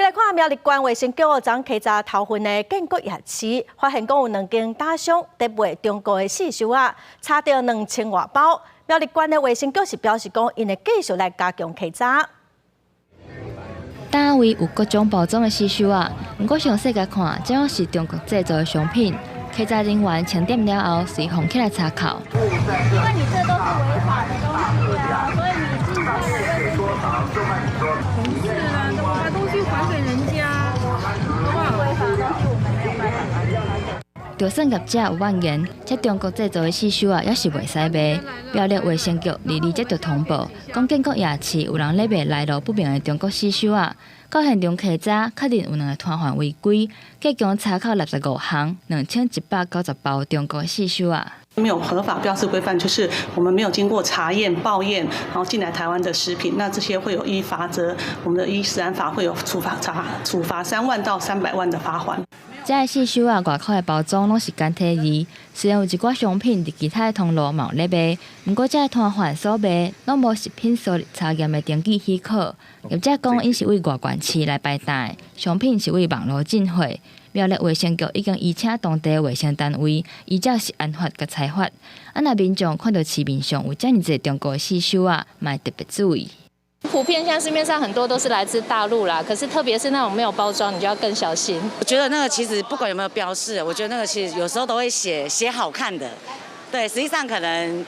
來看苗栗縣衛生局昨稽查頭份的建國夜市，發現講有兩間打商佇賣中國的四收仔，查著2000外包。苗栗縣的衛生局是表示講，𪜶會繼續來加強稽查。攤位有各種包裝的四收仔，毋過詳細共看，這攏是中國製造的商品。稽查人員清點了後，隨封起來查扣。因為你這都是違法的東西啊，所以你盡快的衛生是啊，把東西還給人家，好不好？違法的東西，我們沒有辦法。就算業者有怨言，這中國製造的四收仔，也是袂使賣。苗栗衛生局22接著通報，講建國夜市有人咧賣來路不明的中國四收仔，到現場稽查，確認有兩個攤販違規，計共查扣65項，2190包中國四收仔。沒有合法標示規範，就是我們沒有經過查驗、報驗，然後進來台灣的食品，那這些會有依罰則，我們的依食安法會有處罰查處罰3萬到300萬的罰鍰。這个四收仔外口的包裝攏是簡體字，雖然有一寡商品佇其他的通路嘛有咧賣，毋過這个攤販所賣攏無食品所查驗的登記許可。業者講，𪜶是對外縣市來排單的，商品是對網路進貨。苗栗衛生局已經移請當地衛生單位依照食安法共裁罰。啊，若民眾看著市面上有遮爾濟中國的四收仔，嘛會特別注意。普遍現在市面上很多都是來自大陸啦，可是特別是那種沒有包裝，你就要更小心。我覺得那個其實不管有沒有標示，我覺得那個其實有時候都會寫寫好看的，對，實際上可能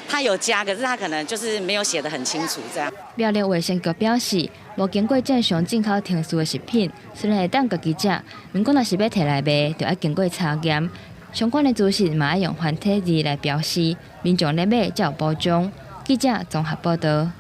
他有加，可是他可能就是沒有寫得很清楚這樣。苗栗衛生局表示，無經過正常進口程序的食品，雖然會當家己食，毋過若是欲提來賣，就愛經過查驗。相關的資訊嘛愛用繁體字來標示，民眾咧買才有保障。記者綜合報道。